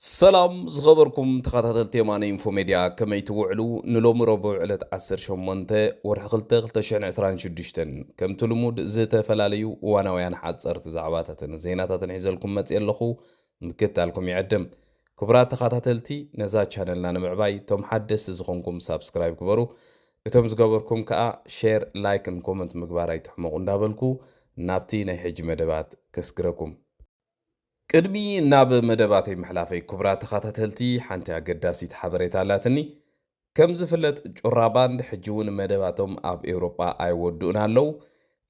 ሰላም ዝኸበርኩም ተኸታተልቲ የማነ ኢንፎ ሜድያ፣ ከመይ ትውዕሉ? ንሎሚ ረቡዕ ዕለት ዓሰርተ ሸሞንተ ወርሒ ክልተ ክልተ ሽሕን ዕስራን ሽዱሽተን ከምቲ ልሙድ ዝተፈላለዩ እዋናውያን ሓፀርቲ ዛዕባታትን ዜናታትን ሒዘልኩም መፅየ ኣለኹ። ምክትታልኩም ይዕድም። ክቡራት ተኸታተልቲ፣ ነዛ ቻነልና ንምዕባይ እቶም ሓደስቲ ዝኾንኩም ሳብስክራይብ ግበሩ። እቶም ዝገበርኩም ከኣ ሼር፣ ላይክን ኮመንት ምግባር ኣይትሕመቑ እንዳበልኩ ናብቲ ናይ ሕጂ መደባት ከስግረኩም። ቅድሚ ናብ መደባተይ ምሕላፈይ ክቡራት ተኸታተልቲ ሓንቲ ኣገዳሲት ሓበሬታ ኣላትኒ። ከም ዝፍለጥ ጩራ ባንድ ሕጂ እውን መደባቶም ኣብ ኤውሮጳ ኣይወድኡን ኣለዉ።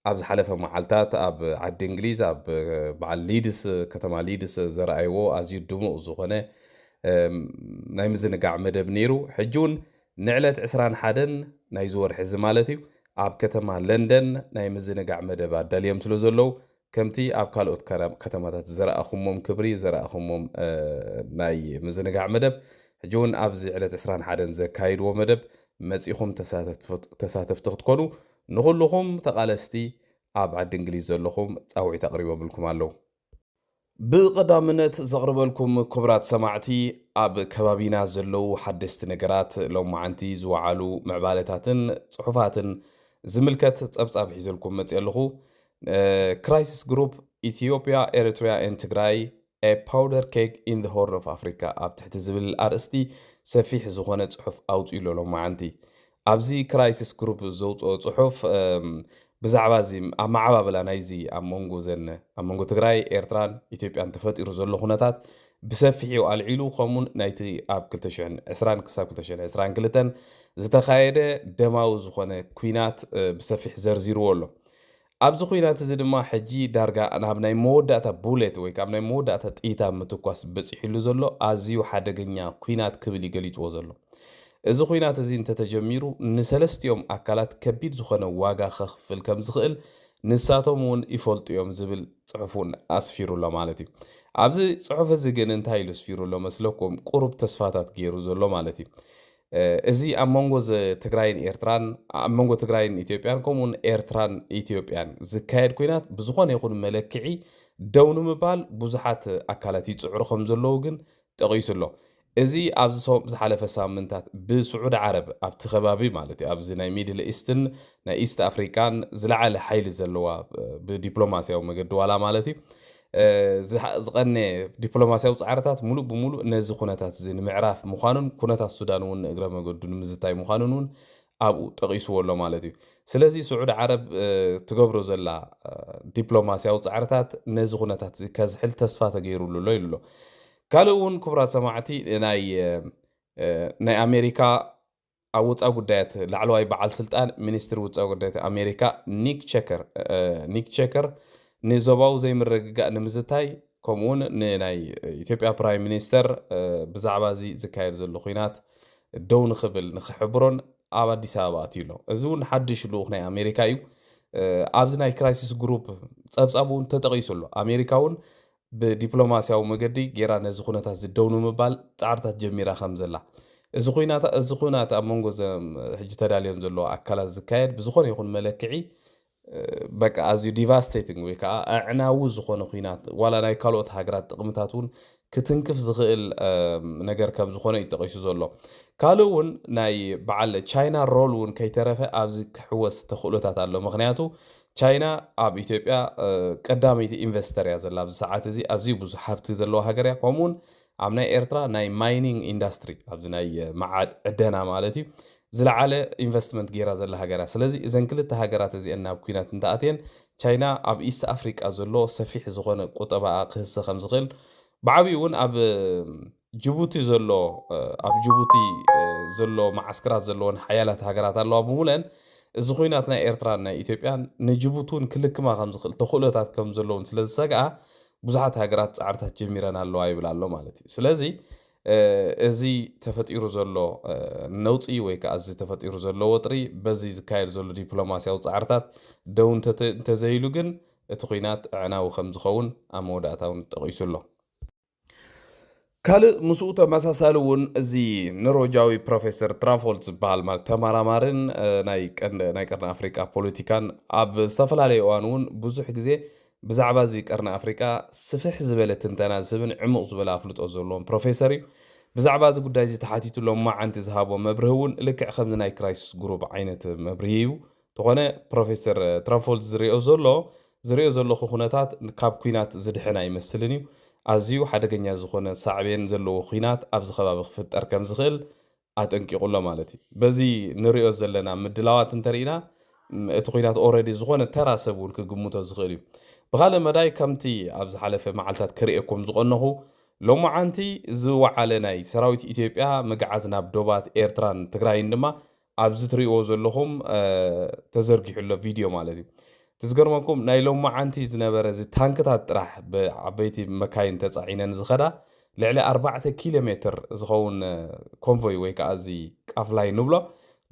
ኣብ ዝሓለፈ መዓልታት ኣብ ዓዲ እንግሊዝ ኣብ በዓል ሊድስ ከተማ ሊድስ ዘረኣይዎ ኣዝዩ ድሙቕ ዝኾነ ናይ ምዝንጋዕ መደብ ነይሩ። ሕጂ እውን ንዕለት ዕስራን ሓደን ናይዚ ወርሒ እዚ ማለት እዩ ኣብ ከተማ ለንደን ናይ ምዝንጋዕ መደብ ኣዳልዮም ስለ ዘለዉ ከምቲ ኣብ ካልኦት ከተማታት ዘረኣኹሞም ክብሪ ዘረኣኹሞም ናይ ምዝንጋዕ መደብ ሕጂ እውን ኣብዚ ዕለት ዕስራን ሓደን ዘካይድዎ መደብ መፂኹም ተሳተፍቲ ክትኮኑ ንኩልኹም ተቓለስቲ ኣብ ዓዲ እንግሊዝ ዘለኹም ፃውዒት ኣቕሪቦምልኩም ኣለዉ። ብቐዳምነት ዘቕርበልኩም ክቡራት ሰማዕቲ ኣብ ከባቢና ዘለዉ ሓደስቲ ነገራት ሎማዓንቲ ዝወዓሉ ምዕባለታትን ፅሑፋትን ዝምልከት ፀብፃብ ሒዘልኩም መፅእ ኣለኹ። ክራይሲስ ግሩፕ ኢትዮጵያ ኤሪትሪያ ኤን ትግራይ A Powder Keg in the Horn of Africa ኣብ ትሕቲ ዝብል ኣርእስቲ ሰፊሕ ዝኾነ ጽሑፍ ኣውጺኡ ኣሎ ሎማዓንቲ። ኣብዚ ክራይሲስ ግሩፕ ዘውፅኦ ጽሑፍ ብዛዕባ እዚ ኣመዓባብላ ናይዚ ኣብ መንጎ ዘን ኣብ መንጎ ትግራይ ኤርትራን ኢትዮጵያን ተፈጢሩ ዘሎ ኩነታት ብሰፊሑ ኣልዒሉ ከምኡን ናይቲ ኣብ ክልተ ሽሕን ዕስራን ክሳብ ክልተ ሽሕን ዕስራን ክልተን ዝተኻየደ ደማዊ ዝኾነ ኲናት ብሰፊሕ ዘርዚርዎ ኣሎ። ኣብዚ ኹናት እዚ ድማ ሕጂ ዳርጋ ናብ ናይ መወዳእታ ቡሌት ወይ ካብ ናይ መወዳእታ ጥይታ ምትኳስ በፂሕሉ ዘሎ ኣዝዩ ሓደገኛ ኲናት ክብል እዩ ገሊፅዎ ዘሎ። እዚ ኹናት እዚ እንተተጀሚሩ ንሰለስቲኦም ኣካላት ከቢድ ዝኾነ ዋጋ ከኽፍል ከም ዝኽእል ንሳቶም እውን ይፈልጡ እዮም ዝብል ፅሑፍ እውን ኣስፊሩ ኣሎ ማለት እዩ። ኣብዚ ፅሑፍ እዚ ግን እንታይ ኢሉ ኣስፊሩ ኣሎ መስለኩም? ቁሩብ ተስፋታት ገይሩ ዘሎ ማለት እዩ። እዚ ኣብ መንጎ ትግራይን ኤርትራን ኣብ መንጎ ትግራይን ኢትዮጵያን ከምኡውን ኤርትራን ኢትዮጵያን ዝካየድ ኩናት ብዝኾነ ይኹን መለክዒ ደው ንምባል ብዙሓት ኣካላት ይፅዕሩ ከም ዘለዉ ግን ጠቒሱ ኣሎ። እዚ ኣብዚ ዝሓለፈ ሳምንታት ብስዑድ ዓረብ ኣብቲ ከባቢ ማለት እዩ ኣብዚ ናይ ሚድል ኢስትን ናይ ኢስት ኣፍሪካን ዝለዓለ ሓይሊ ዘለዋ ብዲፕሎማስያዊ መገዲ ዋላ ማለት እዩ ዝቐነ ዲፕሎማስያዊ ፃዕርታት ሙሉእ ብሙሉእ ነዚ ኩነታት እዚ ንምዕራፍ ምዃኑን ኩነታት ሱዳን እውን ንእግረ መገዱ ንምዝታይ ምዃኑን እውን ኣብኡ ጠቒስዎ ኣሎ ማለት እዩ። ስለዚ ስዑድ ዓረብ ትገብሮ ዘላ ዲፕሎማስያዊ ፃዕርታት ነዚ ኩነታት እዚ ከዝሕል ተስፋ ተገይሩሉ ኣሎ ኢሉ ኣሎ። ካልእ እውን ክቡራት ሰማዕቲ ናይ ናይ ኣሜሪካ ኣብ ወፃኢ ጉዳያት ላዕለዋይ በዓል ስልጣን ሚኒስትሪ ወፃኢ ጉዳያት ኣሜሪካ ኒክ ቸከር ኒክ ቸከር ንዞባዊ ዘይምርግጋእ ንምዝታይ ከምኡውን ንናይ ኢትዮጵያ ፕራይም ሚኒስተር ብዛዕባ እዚ ዝካየድ ዘሎ ኩናት ደው ንኽብል ንክሕብሮን ኣብ ኣዲስ ኣበባ ኣትዩ ኣሎ። እዚ እውን ሓድሽ ልኡኽ ናይ ኣሜሪካ እዩ። ኣብዚ ናይ ክራይሲስ ግሩፕ ፀብፃብ እውን ተጠቒሱ ኣሎ። ኣሜሪካ እውን ብዲፕሎማስያዊ መገዲ ጌራ ነዚ ኩነታት ዝደው ንምባል ፃዕርታት ጀሚራ ከም ዘላ እዚ ኩናት እዚ ኩናት ኣብ መንጎ ሕጂ ተዳልዮም ዘለዉ ኣካላት ዝካየድ ብዝኾነ ይኹን መለክዒ በቃ ኣዝዩ ዲቫስቴቲንግ ወይ ከዓ ኣዕናዊ ዝኾነ ኩናት ዋላ ናይ ካልኦት ሃገራት ጥቕምታት እውን ክትንክፍ ዝኽእል ነገር ከም ዝኾነ እዩ ጠቒሱ ዘሎ። ካልእ እውን ናይ በዓል ቻይና ሮል እውን ከይተረፈ ኣብዚ ክሕወስ ተኽእሎታት ኣሎ። ምክንያቱ ቻይና ኣብ ኢትዮጵያ ቀዳመይቲ ኢንቨስተር እያ ዘላ ኣብዚ ሰዓት እዚ ኣዝዩ ብዙሕ ሃብቲ ዘለዋ ሃገር እያ። ከምኡውን ኣብ ናይ ኤርትራ ናይ ማይኒንግ ኢንዳስትሪ ኣብዚ ናይ መዓድ ዕደና ማለት እዩ ዝለዓለ ኢንቨስትመንት ገይራ ዘላ ሃገር እያ። ስለዚ እዘን ክልተ ሃገራት እዚአን ናብ ኩናት እንተኣትየን ቻይና ኣብ ኢስት ኣፍሪቃ ዘሎ ሰፊሕ ዝኾነ ቁጠባኣ ክህሰ ከም ዝኽእል ብዓብዩ እውን ኣብ ጅቡቲ ዘሎ ኣብ ጅቡቲ ዘሎ መዓስከራት ዘለዎን ሓያላት ሃገራት ኣለዋ ብምለን እዚ ኩናት ናይ ኤርትራን ናይ ኢትዮጵያን ንጅቡቲ እውን ክልክማ ከም ዝኽእል ተኽእሎታት ከም ዘለውን ስለ ዝሰግኣ ብዙሓት ሃገራት ፃዕርታት ጀሚረን ኣለዋ ይብል ኣሎ ማለት እዩ። ስለዚ እዚ ተፈጢሩ ዘሎ ነውፂ ወይ ከዓ እዚ ተፈጢሩ ዘሎ ወጥሪ በዚ ዝካየድ ዘሎ ዲፕሎማስያዊ ፃዕርታት ደው እንተዘይሉ ግን እቲ ኩናት ኣዕናዊ ከም ዝኸውን ኣብ መወዳእታ እውን ጠቒሱ ኣሎ። ካልእ ምስኡ ተመሳሳሊ እውን እዚ ኖርወጃዊ ፕሮፌሰር ትራፎልት ዝበሃል ማለት ተመራማርን ናይ ቀርኒ ኣፍሪቃ ፖለቲካን ኣብ ዝተፈላለየ እዋን እውን ብዙሕ ግዜ ብዛዕባ እዚ ቀርኒ ኣፍሪቃ ስፍሕ ዝበለ ትንተና ዝህብን ዕሙቕ ዝበለ ኣፍልጦ ዘለዎን ፕሮፌሰር እዩ። ብዛዕባ እዚ ጉዳይ እዚ ተሓቲቱ ሎማዓንቲ ዝሃቦ መብርሂ እውን ልክዕ ከምዚ ናይ ክራይሲስ ግሩፕ ዓይነት መብርሂ እዩ። እንተኾነ ፕሮፌሰር ትራንፎልድ ዝሪኦ ዘሎ ዝሪኦ ዘለኹ ኩነታት ካብ ኲናት ዝድሕን ኣይመስልን እዩ። ኣዝዩ ሓደገኛ ዝኾነ ሳዕቤን ዘለዎ ኲናት ኣብዚ ከባቢ ክፍጠር ከም ዝኽእል ኣጠንቂቑ ኣሎ ማለት እዩ። በዚ ንሪኦ ዘለና ምድላዋት እንተሪኢና እቲ ኲናት ኦረዲ ዝኾነ ተራ ሰብ እውን ክግምቶ ዝኽእል እዩ። ብኻልእ መዳይ ከምቲ ኣብ ዝሓለፈ መዓልታት ክርእየኩም ዝቐነኹ ሎማዓንቲ ዝወዓለ ናይ ሰራዊት ኢትዮጵያ ምግዓዝ ናብ ዶባት ኤርትራን ትግራይን ድማ ኣብዚ ትሪእዎ ዘለኹም ተዘርጊሑ ኣሎ ቪድዮ ማለት እዩ። እቲ ዝገርመኩም ናይ ሎማዓንቲ ዝነበረ እዚ ታንክታት ጥራሕ ብዓበይቲ መካይን ተፃዒነን ዝኸዳ ልዕሊ ኣርባዕተ ኪሎ ሜትር ዝኸውን ኮንቮይ ወይ ከዓ እዚ ቃፍላይ ንብሎ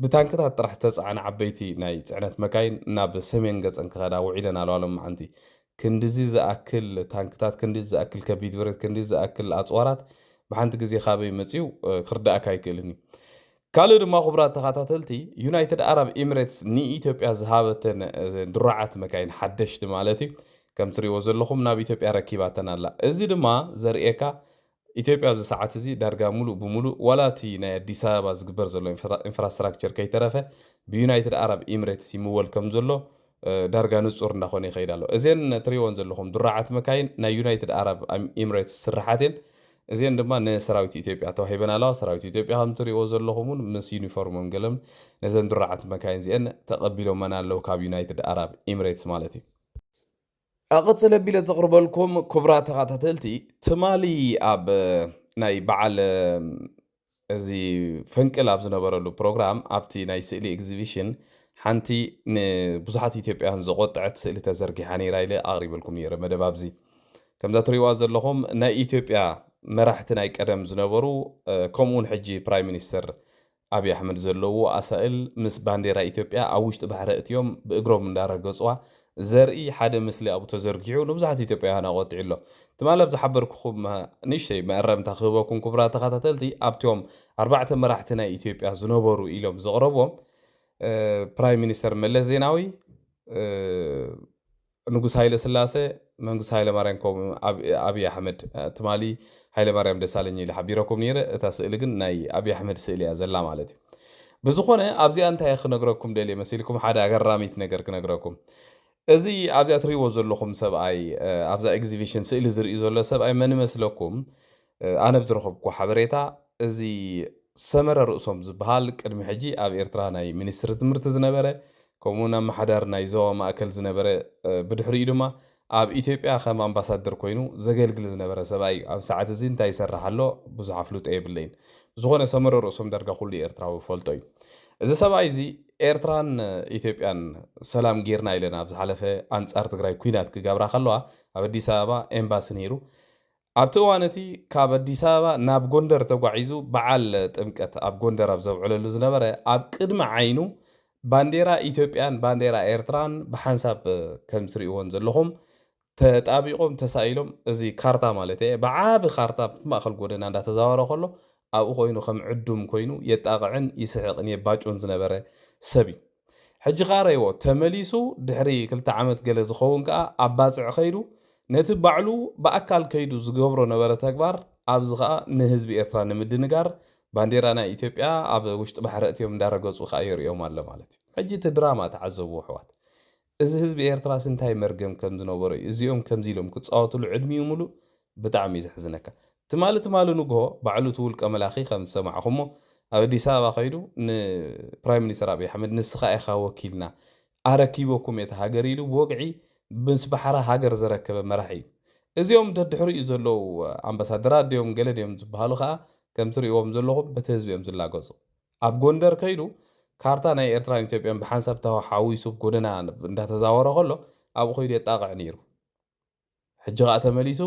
ብታንክታት ጥራሕ ዝተፃዕነ ዓበይቲ ናይ ፅዕነት መካይን ናብ ሰሜን ገፀን ክኸዳ ውዒለን ኣለዋ ሎማዓንቲ። ክንድዚ ዝኣክል ታንክታት፣ ክንድዚ ዝኣክል ከቢድ ብረት፣ ክንድዚ ዝኣክል ኣፅዋራት ብሓንቲ ግዜ ካበይ መፅዩ ክርዳእካ ኣይክእልን እዩ። ካልእ ድማ ክቡራት ተኸታተልቲ ዩናይትድ ኣረብ ኤምሬትስ ንኢትዮጵያ ዝሃበተን ድሩዓት መካይን ሓደሽቲ ማለት እዩ ከም ትሪእዎ ዘለኹም ናብ ኢትዮጵያ ረኪባተን ኣላ። እዚ ድማ ዘርእየካ ኢትዮጵያ ኣብዚ ሰዓት እዚ ዳርጋ ሙሉእ ብሙሉእ ዋላ እቲ ናይ ኣዲስ ኣበባ ዝግበር ዘሎ ኢንፍራስትራክቸር ከይተረፈ ብዩናይትድ ኣረብ ኤምሬትስ ይምወል ከም ዘሎ ዳርጋ ንጹር እንዳኾነ ይኸይድ ኣሎ። እዚን ትሪእዎን ዘለኹም ድራዓት መካይን ናይ ዩናይትድ ኣረብ ኤምሬትስ ስራሓት እየን። እዚን ድማ ንሰራዊት ኢትዮጵያ ተዋሂበን ኣለዋ። ሰራዊት ኢትዮጵያ ከም ትሪእዎ ዘለኹም እውን ምስ ዩኒፎርሞም ገለም ነዘን ድራዓት መካይን እዚአን ተቐቢሎመን ኣለዉ ካብ ዩናይትድ ኣረብ ኤምሬትስ ማለት እዩ። ኣቐጽል ኣቢለ ዘቕርበልኩም ክቡራት ተኸታተልቲ ትማሊ ኣብ ናይ በዓል እዚ ፈንቅል ኣብ ዝነበረሉ ፕሮግራም ኣብቲ ናይ ስእሊ ኤግዚቢሽን ሓንቲ ንብዙሓት ኢትዮጵያውያን ዘቆጠዐት ስእሊ ተዘርጊሓ ነይራ ኢለ ኣቕሪበልኩም ነይረ መደብ ኣብዚ። ከምዛ ትሪእዋ ዘለኹም ናይ ኢትዮጵያ መራሕቲ ናይ ቀደም ዝነበሩ ከምኡውን ሕጂ ፕራይም ሚኒስተር ኣብይ ኣሕመድ ዘለዎ ኣሳእል ምስ ባንዴራ ኢትዮጵያ ኣብ ውሽጢ ባሕሪ እትዮም ብእግሮም እንዳረገፅዋ ዘርኢ ሓደ ምስሊ ኣብኡ ተዘርጊሑ ንብዙሓት ኢትዮጵያውያን ኣቆጢዑ ኣሎ። ትማሊ ኣብ ዝሓበርኩኹም ንእሽተይ መእረምታ ክህበኩም ክቡራት ተኸታተልቲ ኣብቲኦም ኣርባዕተ መራሕቲ ናይ ኢትዮጵያ ዝነበሩ ኢሎም ዘቕረብዎም ፕራይም ሚኒስተር መለስ ዜናዊ ንጉስ ሃይለ ስላሰ መንግስቱ ሃይለ ማርያም ከምኡ ኣብይ ኣሕመድ ትማሊ ሃይለ ማርያም ደሳለኝ ኢለ ሓቢረኩም ነይረ። እታ ስእሊ ግን ናይ ኣብይ ኣሕመድ ስእሊ እያ ዘላ ማለት እዩ። ብዝኾነ ኣብዚኣ እንታይ ክነግረኩም ደልየ መሲልኩም ሓደ ኣገራሚት ነገር ክነግረኩም። እዚ ኣብዚኣ ትሪእዎ ዘለኹም ሰብኣይ ኣብዛ ኤግዚቢሽን ስእሊ ዝርኢ ዘሎ ሰብኣይ መን ይመስለኩም? ኣነ ብዝረኸብኩ ሓበሬታ እዚ ሰመረ ርእሶም ዝበሃል ቅድሚ ሕጂ ኣብ ኤርትራ ናይ ሚኒስትሪ ትምህርቲ ዝነበረ ከምኡውን ኣመሓዳሪ ናይ ዞባ ማእከል ዝነበረ ብድሕሪኡ ድማ ኣብ ኢትዮጵያ ከም ኣምባሳደር ኮይኑ ዘገልግል ዝነበረ ሰብኣይ እዩ። ኣብ ሰዓት እዚ እንታይ ይሰርሕ ኣሎ ብዙሕ ኣፍልጦ የብለይን። ዝኾነ ሰመረ ርእሶም ዳርጋ ኩሉ ኤርትራዊ ይፈልጦ እዩ። እዚ ሰብኣይ እዚ ኤርትራን ኢትዮጵያን ሰላም ጌርና ኢለን ኣብ ዝሓለፈ ኣንጻር ትግራይ ኲናት ክገብራ ከለዋ ኣብ ኣዲስ ኣበባ ኤምባሲ ነይሩ። ኣብቲ እዋን እቲ ካብ ኣዲስ ኣበባ ናብ ጎንደር ተጓዒዙ በዓል ጥምቀት ኣብ ጎንደር ኣብ ዘብዕለሉ ዝነበረ ኣብ ቅድሚ ዓይኑ ባንዴራ ኢትዮጵያን ባንዴራ ኤርትራን ብሓንሳብ ከም ትሪእዎን ዘለኹም ተጣቢቖም ተሳኢሎም እዚ ካርታ ማለት እየ ብዓቢ ካርታ ማእኸል ጎደና እንዳተዛወረ ከሎ ኣብኡ ኮይኑ ከም ዕዱም ኮይኑ የጣቕዕን ይስሕቕን የባጩን ዝነበረ ሰብ እዩ። ሕጂ ከኣ ረይዎ ተመሊሱ ድሕሪ ክልተ ዓመት ገለ ዝኸውን ከኣ ኣብ ባጽዕ ከይዱ ነቲ ባዕሉ ብኣካል ከይዱ ዝገብሮ ነበረ ተግባር ኣብዚ ከኣ ንህዝቢ ኤርትራ ንምድንጋር ባንዴራ ናይ ኢትዮጵያ ኣብ ውሽጢ ባሕሪ እትዮም እንዳረገጹ ከኣ የርእዮም ኣሎ ማለት እዩ። ሕጂ እቲ ድራማ ተዓዘቡ ኣሕዋት። እዚ ህዝቢ ኤርትራስ እንታይ መርገም ከም ዝነበሮ እዩ። እዚኦም ከምዚ ኢሎም ክጻወትሉ ዕድሚኡ ሙሉእ ብጣዕሚ እዩ ዘሕዝነካ። ትማሊ ትማሊ ንግሆ ባዕሉ እቲ ውልቀ መላኺ ከም ዝሰማዕኹሞ ኣብ ኣዲስ ኣበባ ከይዱ ንፕራይም ሚኒስተር ኣብይ ኣሕመድ ንስኻ ኢኻ ወኪልና ኣረኪበኩም እየ እቲ ሃገር ኢሉ ብወግዒ ምስ ባሕራ ሃገር ዘረከበ መራሒ እዩ። እዚኦም ደድሕሪኡ ዘለዉ ኣምባሳደራት ድዮም ገለ ድዮም ዝበሃሉ ከዓ ከም ትሪእዎም ዘለኹም በቲ ህዝቢ እዮም ዝላገጹ። ኣብ ጎንደር ከይዱ ካርታ ናይ ኤርትራን ኢትዮጵያን ብሓንሳብ ተሓዊሱ ጎደና እንዳተዛወረ ከሎ ኣብኡ ከይዱ የጣቕዕ ነይሩ። ሕጂ ከዓ ተመሊሱ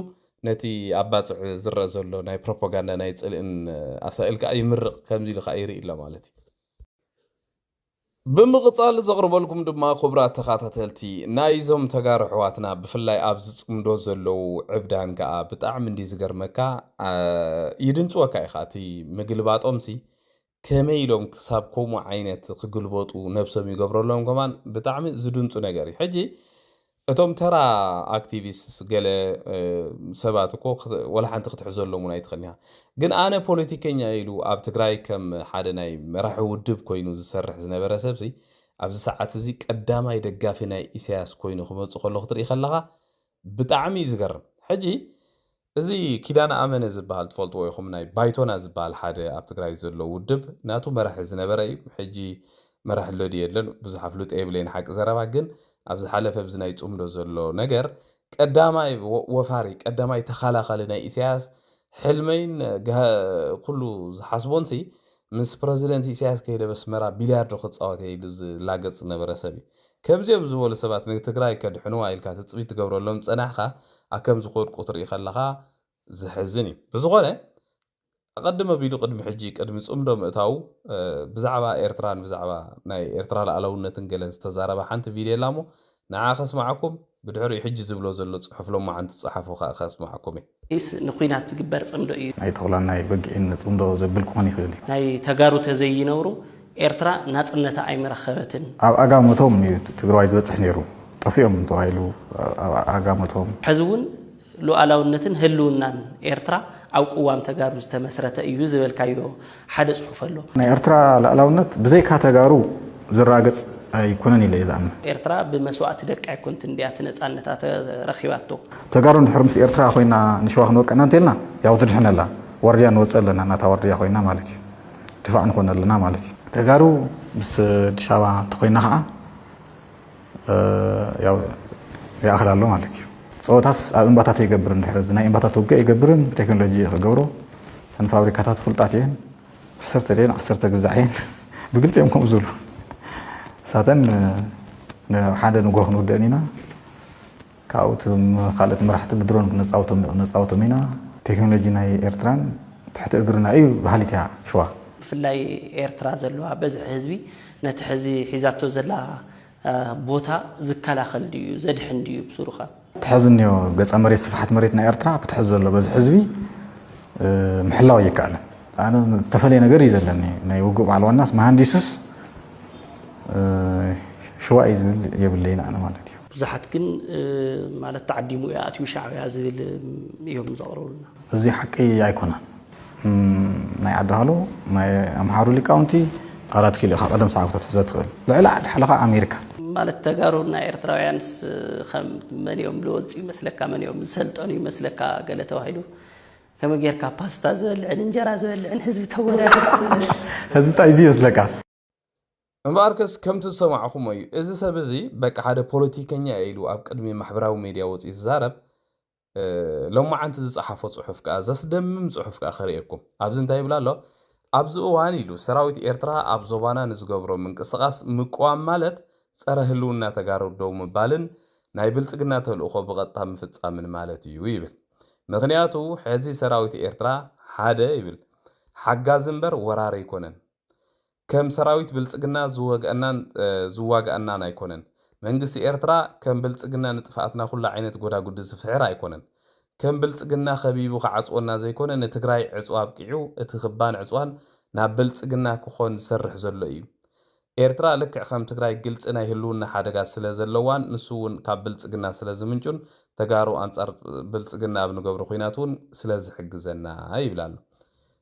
ነቲ ኣብ ባፅዕ ዝረአ ዘሎ ናይ ፕሮፓጋንዳ ናይ ፅልእን ኣሳእል ከዓ ይምርቕ ከምዚ ኢሉ ከዓ ይርኢ ኣሎ ማለት እዩ። ብምቕፃል ዘቕርበልኩም ድማ ክቡራት ተኸታተልቲ ናይዞም ተጋሩ ኣሕዋትና ብፍላይ ኣብ ዝፅምዶ ዘለዉ ዕብዳን ከዓ ብጣዕሚ እንዲ ዝገርመካ ይድንፅወካ ኢኻ እቲ ምግልባጦምሲ ከመይ ኢሎም ክሳብ ከምኡ ዓይነት ክግልበጡ ነብሶም ይገብረሎም ከማን ብጣዕሚ ዝድንፁ ነገር እዩ። ሕጂ እቶም ተራ ኣክቲቪስትስ ገለ ሰባት እኮ ወላ ሓንቲ ክትሕዘሎም እውን ኣይትኽእልን ኢኻ። ግን ኣነ ፖለቲከኛ ኢሉ ኣብ ትግራይ ከም ሓደ ናይ መራሒ ውድብ ኮይኑ ዝሰርሕ ዝነበረ ሰብሲ ኣብዚ ሰዓት እዚ ቀዳማይ ደጋፊ ናይ ኢሳያስ ኮይኑ ክመፁ ከሎ ክትርኢ ከለኻ ብጣዕሚ እዩ ዝገርም። ሕጂ እዚ ኪዳነ ኣመነ ዝበሃል ትፈልጥዎ ኢኹም፣ ናይ ባይቶና ዝበሃል ሓደ ኣብ ትግራይ ዘሎ ውድብ ናቱ መራሒ ዝነበረ እዩ። ሕጂ መራሒ ኣሎ ድዩ የለን ብዙሕ ኣፍልጦ የብለይን ሓቂ ዘረባ። ግን ኣብ ዝሓለፈ ብዚ ናይ ፅምዶ ዘሎ ነገር ቀዳማይ ወፋሪ ቀዳማይ ተኻላኻሊ ናይ ኢሳያስ ሕልመይን ኩሉ ዝሓስቦንሲ ምስ ፕረዚደንት ኢሳያስ ከይደ በስመራ ቢልያርዶ ክፃወት እየ ኢሉ ዝላገፅ ዝነበረ ሰብ እዩ። ከምዚኦም ዝበሉ ሰባት ንትግራይ ከድሕንዋ ኢልካ ትፅቢት ትገብረሎም ዝፀናሕካ ኣብ ከምዚ ክወድቁ ትርኢ ከለኻ ዘሕዝን እዩ። ብዝኾነ ኣቐድም ኣቢሉ ቅድሚ ሕጂ ቅድሚ ፅምዶ ምእታዉ ብዛዕባ ኤርትራን ብዛዕባ ናይ ኤርትራ ሉዓላውነትን ገለን ዝተዛረበ ሓንቲ ቪድዮ ኣላ እሞ ንዓ ከስማዓኩም፣ ብድሕሪኡ ሕጂ ዝብሎ ዘሎ ፅሑፍ ሎማዓንቲ ዝፀሓፎ ከዓ ከስማዓኩም እየ። ስ ንኩናት ዝግበር ፅምዶ እዩ። ናይ ተኹላን ናይ በጊዕን ፅምዶ ዘብል ክኾን ይኽእል እዩ። ናይ ተጋሩ ተዘይነብሩ ኤርትራ ናፅነታ ኣይምረኸበትን። ኣብ ኣጋመቶም እዩ ትግራዋይ ዝበፅሕ ነይሩ። ጠፊኦም ተባሂሉ ኣብ ኣጋመቶም። ሕዚ እውን ሉዓላውነትን ህልውናን ኤርትራ ኣብ ቅዋም ተጋሩ ዝተመስረተ እዩ ዝበልካዮ ሓደ ፅሑፍ ኣሎ። ናይ ኤርትራ ሉዓላውነት ብዘይካ ተጋሩ ዝራገፅ ኣይኮነን ኢለ እየ ዝኣምን። ኤርትራ ብመስዋእቲ ደቂ ኣይኮንትን ድያ እቲ ነፃነታ ተረኺባቶ። ተጋሩ እንድሕር ምስ ኤርትራ ኮይና ንሸዋ ክንወቅዕና እንተልና ያው ትድሕነላ ዋርድያ ንወፅእ ኣለና ናታ ዋርድያ ኮይና ማለት እዩ። ድፋዕ ንኾን ኣለና ማለት እዩ። ተጋሩ ምስ ኣዲስ ኣበባ እንተኮይና ከዓ ያው ይኣኽል ኣሎ ማለት እዩ። ፀወታስ ኣብ እምባታት ኣይገብርን ድሕሪ እዚ ናይ እምባታት ውግእ ኣይገብርን ብቴክኖሎጂ ክገብሮ ተን ፋብሪካታት ፍሉጣት እየን ዓሰርተ ድየን ዓሰርተ ግዛዕ እየን ብግልፂ እዮም ከምኡ ዝብሉ እሳተን ሓደ ንጎ ክንውድእን ኢና ካብኡ ካልኦት መራሕቲ ብድሮን ክነፃውቶም ኢና ቴክኖሎጂ ናይ ኤርትራን ትሕቲ እግርና እዩ በሃሊት እያ ሽዋ። ብፍላይ ኤርትራ ዘለዋ በዝሒ ህዝቢ ነቲ ሕዚ ሒዛቶ ዘላ ቦታ ዝከላኸል ድዩ ዘድሕን ድዩ ብስሩኻ? ትሕዚ እኒኦ ገፀ መሬት ስፍሓት መሬት ናይ ኤርትራ ብትሕዚ ዘሎ በዝሒ ህዝቢ ምሕላው ኣይከኣልን። ኣነ ዝተፈለየ ነገር እዩ ዘለኒ ናይ ውግእ በዓል ዋናስ መሃንዲሱስ ሽዋ እዩ ዝብል የብለይን ኣነ ማለት እዩ። ብዙሓት ግን ማለት ተዓዲሙ እዩ ኣትዩ ሻዕብያ ዝብል እዮም ዘቕርቡልና። እዚ ሓቂ ኣይኮነን። ናይ ዓዲ ሃሎ ናይ ኣምሓሩ ሊቃውንቲ ቃላት ክልእኻ ቀደም ሰዓብ ክትሕዞ ትኽእል ልዕሊ ዓዲ ሓለኻ ኣሜሪካ ማለት ተጋሩ ናይ ኤርትራውያንስ ከም መን እዮም ልወልፁ ይመስለካ መን እዮም ዝሰልጠኑ ይመስለካ ገለ ተባሂሉ ከመይ ጌርካ ፓስታ ዝበልዕን እንጀራ ዝበልዕን ህዝቢ ተወዳደር ህዚ እንታይ እዚ ይመስለካ እምበኣርከስ ከምቲ ዝሰማዕኹሞ እዩ። እዚ ሰብ እዚ በቃ ሓደ ፖለቲከኛ እየ ኢሉ ኣብ ቅድሚ ማሕበራዊ ሜድያ ወፂኡ ዝዛረብ ሎማዓንቲ ዝፀሓፎ ፅሑፍ ከዓ ዘስደምም ፅሑፍ ከዓ ከርእየኩም ኣብዚ እንታይ ይብል ኣሎ ኣብዚ እዋን ኢሉ ሰራዊት ኤርትራ ኣብ ዞባና ንዝገብሮ ምንቅስቃስ ምቅዋም ማለት ፀረ ህልውና ተጋሩ ደው ምባልን ናይ ብልፅግና ተልእኾ ብቐጥታ ምፍፃምን ማለት እዩ ይብል ምክንያቱ ሕዚ ሰራዊት ኤርትራ ሓደ ይብል ሓጋዚ እምበር ወራሪ ኣይኮነን ከም ሰራዊት ብልፅግና ዝዋግኣናን ኣይኮነን መንግስቲ ኤርትራ ከም ብልፅግና ንጥፍኣትና ኩሉ ዓይነት ጎዳጉዲ ዝፍሕር ኣይኮነን ከም ብልፅግና ከቢቡ ክዓፅወና ዘይኮነ ንትግራይ ዕፅዋ ኣብቂዑ እቲ ክባን ዕፅዋን ናብ ብልፅግና ክኾን ዝሰርሕ ዘሎ እዩ ኤርትራ ልክዕ ከም ትግራይ ግልፂ ናይ ህልውና ሓደጋ ስለ ዘለዋን ንሱ እውን ካብ ብልፅግና ስለ ዝምንጩን ተጋሩ ኣንፃር ብልፅግና ኣብ ንገብሮ ኲናት እውን ስለ ዝሕግዘና ይብል ኣሎ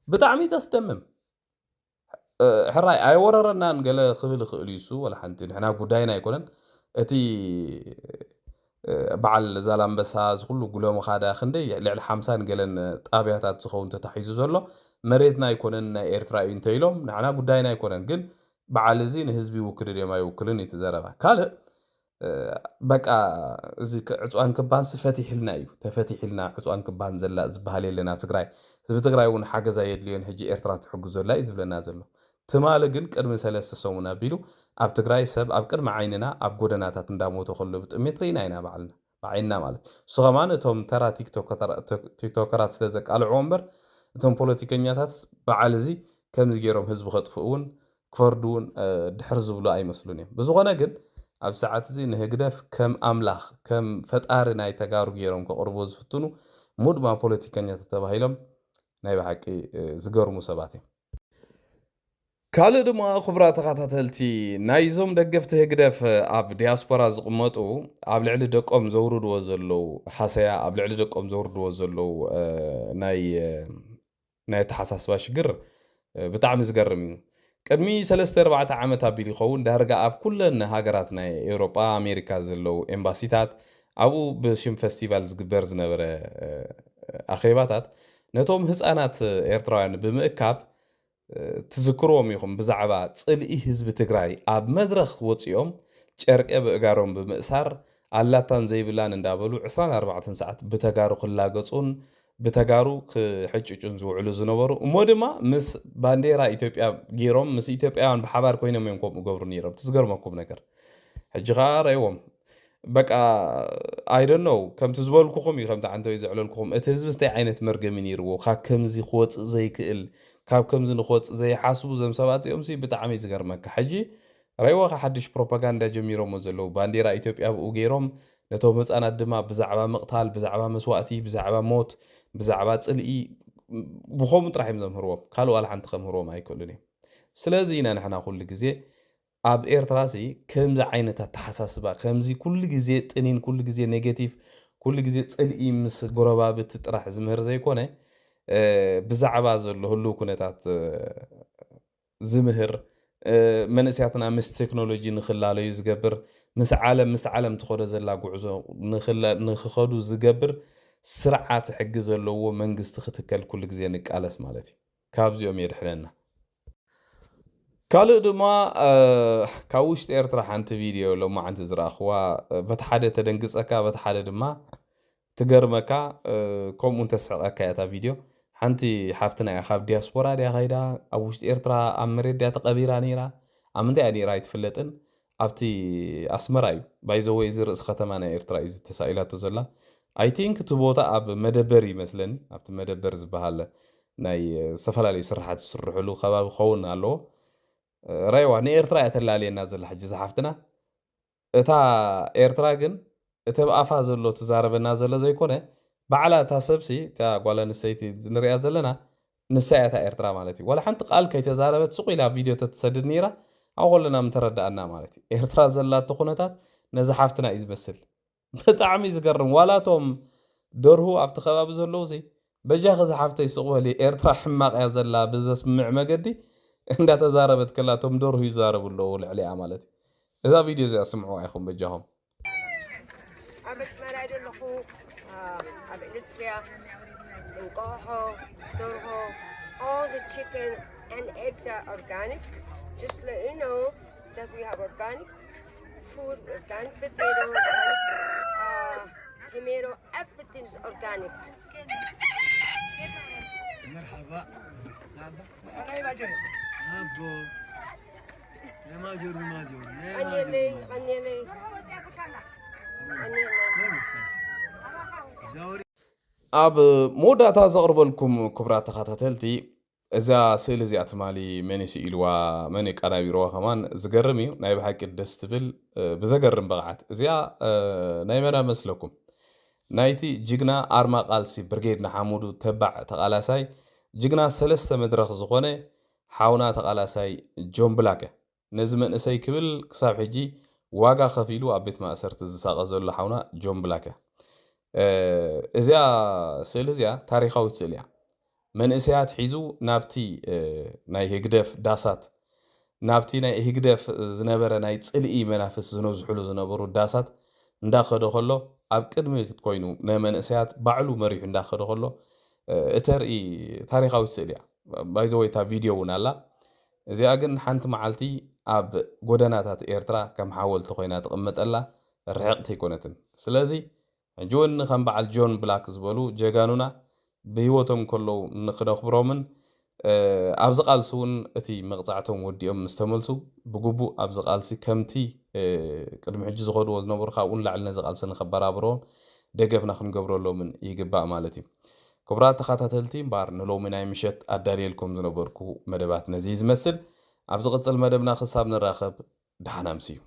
ብጣዕሚ እዩ ዘስደምም ሕራይ ኣይወረረናን ገለ ክብል ይኽእል እዩ እሱ ወላ ሓንቲ ንሕና ጉዳይና ኣይኮነን እቲ በዓል ዛላምበሳ እዚ ኩሉ ጉለምኻዳ ክንደይ ልዕሊ ሓምሳን ገለን ጣብያታት ዝኸውን ተታሒዙ ዘሎ መሬትና ኣይኮነን ናይ ኤርትራ እዩ እንተኢሎም ንሕና ጉዳይና ኣይኮነን ግን በዓል እዚ ንህዝቢ ይውክል ድዮም ኣይውክልን እዩ እቲ ዘረባ ካልእ በቃ እዚ ዕፅዋን ክባንሲ ፈቲሕልና እዩ ተፈቲሕልና ዕፅዋን ክባን ዘላ ዝበሃል የለን ኣብ ትግራይ ህዝቢ ትግራይ እውን ሓገዝ ኣየድልዮን ሕጂ ኤርትራ ትሕግዞ ኣላ እዩ ዝብለና ዘሎ ትማሊ ግን ቅድሚ ሰለስተ ሰሙን ኣቢሉ ኣብ ትግራይ ሰብ ኣብ ቅድሚ ዓይንና ኣብ ጎደናታት እንዳሞተ ከሎ ብጥሜት ርኢና ኢና ባዕልና ብዓይንና ማለት እሱ ከማን እቶም ተራ ቲክቶከራት ስለ ዘቃልዕዎ እምበር እቶም ፖለቲከኛታትስ በዓል እዚ ከምዚ ገይሮም ህዝቢ ከጥፍኡ እውን ክፈርዱ እውን ድሕር ዝብሉ ኣይመስሉን እዮም። ብዝኾነ ግን ኣብዚ ሰዓት እዚ ንህግደፍ ከም ኣምላኽ ከም ፈጣሪ ናይ ተጋሩ ገይሮም ከቕርብዎ ዝፍትኑ ሙድማ ፖለቲከኛታት ተባሂሎም ናይ ብሓቂ ዝገርሙ ሰባት እዮም። ካልእ ድማ፣ ክቡራት ተኸታተልቲ፣ ናይዞም ደገፍቲ ህግደፍ ኣብ ዲያስፖራ ዝቕመጡ፣ ኣብ ልዕሊ ደቆም ዘውርድዎ ዘለዉ ሃሰያ፣ ኣብ ልዕሊ ደቆም ዘውርድዎ ዘለዉ፣ እ፣ ናይ፣ እ፣ ናይ ኣተሓሳስባ ሽግር፣ እ፣ ብጣዕሚ ዝገርም እዩ። ቅድሚ ሰለስተ ኣርባዕተ ዓመት ኣቢሉ ይኸውን፣ ዳርጋ ኣብ ኩለን ሃገራት ናይ ኤውሮጳ፣ ኣሜሪካ ዘለዉ ኤምባሲታት፣ ኣብኡ ብሽም ፈስቲቫል ዝግበር ዝነበረ፣ እ፣ ኣኼባታት፣ ነቶም ህጻናት ኤርትራውያን ብምእካብ፣ እ፣ ትዝክርዎም ኢኹም፣ ብዛዕባ ጽልኢ ህዝቢ ትግራይ ኣብ መድረኽ ወጺኦም ጨርቂ ብእጋሮም ብምእሳር ኣላታን ዘይብላን እንዳበሉ ዕስራን ኣርባዕተን ሰዓት ብተጋሩ ክላገጹን ብተጋሩ ክሕጭጩን ዝውዕሉ ዝነበሩ፣ እሞ ድማ ምስ ባንዴራ ኢትዮጵያ ገይሮም ምስ ኢትዮጵያውያን ብሓባር ኮይኖም እዮም ከምኡ ገብሩ ነይሮም። እቲ ዝገርመኩም ነገር፣ ሕጂ ኸዓ ረእይዎም። በቃ፣ I don't know፣ ከምቲ ዝበልኩኹም እዩ፣ ከምቲ ዓንተወይ ዘዕለልኩኹም፣ እቲ ህዝቢ እንታይ ዓይነት መርገሚ ነይርዎ፣ ካብ ከምዚ ክወፅእ ዘይክእል፣ ካብ ከምዚ ንክወፅእ ዘይሓስቡ ዘም ሰባት እዚኦም ሲ ብጣዕሚ እዩ ዝገርመካ። ሕጂ ረእይዎ፣ ሓድሽ ፕሮፓጋንዳ ጀሚሮሞ ዘለዉ፣ ባንዴራ ኢትዮጵያ ብኡ ገይሮም፣ ነቶም ህፃናት ድማ ብዛዕባ ምቕታል፣ ብዛዕባ መስዋእቲ፣ ብዛዕባ ሞት፣ ብዛዕባ ፅልኢ፣ ብኸምኡ ጥራሕ እዮም ዘምህርዎም። ካልእ ዋላ ሓንቲ ከምህርዎም ኣይክእሉን እዮም። ስለዚ ኢና ንሕና ኩሉ ግዜ ኣብ ኤርትራ ሲ ከምዚ ዓይነት ኣተሓሳስባ፣ ከምዚ ኩሉ ግዜ ጥኒን፣ ኩሉ ግዜ ኔጌቲቭ፣ ኩሉ ግዜ ጽልኢ ምስ ጎረባብቲ ጥራሕ ዝምህር ዘይኮነ፣ እ፣ ብዛዕባ ዘሎ ህሉው ኩነታት፣ እ፣ ዝምህር፣ እ፣ መንእሰያትና ምስ ቴክኖሎጂ ንኽላለዩ ዝገብር፣ ምስ ዓለም፣ ምስ ዓለም ትኸዶ ዘላ ጉዕዞ ንኽላ-፣ ንኽኸዱ ዝገብር ስርዓት ሕጊ ዘለዎ መንግስቲ ክትከል ኩሉ ግዜ ንቃለስ ማለት እዩ። ካብዚኦም የድሕነና። ካልእ ድማ፣ እ፣ ካብ ውሽጢ ኤርትራ ሓንቲ ቪድዮ ሎማዓንቲ ዝረኣኽዋ፣ እ፣ በቲ ሓደ ተደንግጸካ፣ በቲ ሓደ ድማ ትገርመካ፣ እ፣ ከምኡ እውን ተስሕቐካ እያ እታ ቪድዮ። ሓንቲ ሓፍትና እያ፣ ካብ ዲያስፖራ ድያ ከይዳ፣ ኣብ ውሽጢ ኤርትራ ኣብ መሬት ድያ ተቐቢራ ነይራ፣ ኣብ ምንታይ እያ ነይራ ኣይትፍለጥን። ኣብቲ ኣስመራ እዩ። ባይ ዘ ወይ፣ እዚ ርእሲ ከተማ ናይ ኤርትራ እዩ ተሳኢላቶ ዘላ። I think እቲ ቦታ ኣብ መደበር ይመስለኒ፣ ኣብቲ መደበር ዝበሃል ናይ ዝተፈላለዩ ስራሓት ዝስርሕሉ ከባቢ ክኸውን ኣለዎ። ረይዋ ንኤርትራ እያ ተላልየና ዘላ ሕጂ እዛ ሓፍትና። እታ ኤርትራ ግን እቲ ኣብ ኣፋ ዘሎ ትዛረበና ዘሎ ዘይኮነ፣ ባዕላ እታ ሰብሲ፣ እታ ጓል ኣንስተይቲ ንሪኣ ዘለና፣ ንሳ እያ እታ ኤርትራ ማለት እዩ። ዋላ ሓንቲ ቃል ከይተዛረበት ስቕ ኢላ ቪድዮ ተትሰድድ ነይራ፣ ኣብ ኩልና ምተረዳኣና ማለት እዩ። ኤርትራ ዘላቶ ኩነታት ነዚ ሓፍትና እዩ ዝመስል። ብጣዕሚ ዝገርም። ዋላ እቶም ደርሁ ኣብቲ ከባቢ ዘለዉ ሲ፣ በጃኺ ዝሓፍተይ ስቕ በሊ፣ ኤርትራ ሕማቕ እያ ዘላ ብዘስምዕ መገዲ እንዳተዛረበት ከላ፣ እቶም ደርሁ ይዛረቡ ኣለዉ ልዕሊኣ ማለት እዩ። እዛ ቪድዮ እዚኣ ስምዑዋ ኢኹም በጃኹም። ኣብ ኣስመራ ዘለኹ፣ ኣ፣ ኣብ ኤሪትሪያ፣ እንቋቑሖ፣ ደርሆ፣ all the chicken and eggs are organic. Just let you know that we have organic food, organic potato, organic, uh, tomato, everything's organic. مرحبا. مرحبا. أبو. يا ماجور، ماجور. يا ماجور، قنيلي، ماجور. قنيلي. قنيلي. وين أستاذ؟ زوري. ኣብ መወዳእታ ዘቕርበልኩም ክቡራት ተኸታተልቲ፣ እዛ ስእሊ እዚኣ ትማሊ መን እዩ ስኢልዋ፣ መን እዩ ቀናቢርዋ ከማን ዝገርም እዩ። ናይ ብሓቂ ደስ ትብል፣ እ፣ ብዘገርም ብቕዓት። እዚኣ፣ እ፣ ናይ መን መስለኩም? ናይቲ ጅግና ኣርማ ቃልሲ ብርጌድ ንሓመዱ ተባዕ ተቓላሳይ፣ ጅግና ሰለስተ መድረኽ ዝኾነ ሓውና ተቓላሳይ ጆን ብላክ። ነዚ መንእሰይ ክብል ክሳብ ሕጂ ዋጋ ከፊሉ ኣብ ቤት ማእሰርቲ ዝሳቐ ዘሎ ሓውና ጆን ብላክ። እ፣ እዚኣ ስእሊ እዚኣ ታሪኻዊት ስእሊ እያ። መንእሰያት ሒዙ ናብቲ፣ እ፣ ናይ ህግደፍ ዳሳት፣ ናብቲ ናይ ህግደፍ ዝነበረ ናይ ጽልኢ መናፍስ ዝነዝሕሉ ዝነበሩ ዳሳት እንዳኸደ ከሎ፣ ኣብ ቅድሚት ኮይኑ ንመንእሰያት ባዕሉ መሪሑ እንዳኸደ ከሎ፣ እ፣ እተርኢ ታሪኻዊት ስእሊ እያ። ባይ ዘ ወይ፣ እታ ቪድዮ እውን ኣላ። እዚኣ ግን ሓንቲ መዓልቲ ኣብ ጎደናታት ኤርትራ ከም ሓወልቲ ኮይና ትቕመጠላ፣ ርሕቕቲ ኣይኮነትን። ስለዚ፣ ሕጂ እውን ከም በዓል ጆን ብላክ ዝበሉ ጀጋኑና ብህይወቶም ከለዉ ንኽነኽብሮምን፣ እ፣ ኣብዚ ቃልሲ እውን እቲ መቕጻዕቶም ወዲኦም ምስ ተመልሱ፣ ብግቡእ ኣብዚ ቃልሲ ከምቲ፣ እ፣ ቅድሚ ሕጂ ዝኸድዎ ዝነበሩ፣ ካብኡ ንላዕሊ ነዚ ቃልሲ ንኸበራብሮን ደገፍና ክንገብረሎምን ይግባእ ማለት እዩ። ክቡራት ተኸታተልቲ፣ እምበኣር ንሎሚ ናይ ምሸት ኣዳልየልኩም ዝነበርኩ መደባት ነዚ እዩ ዝመስል። ኣብ ዝቕጽል መደብና ክሳብ ንራኸብ፣ ደሓን ኣምስዩ።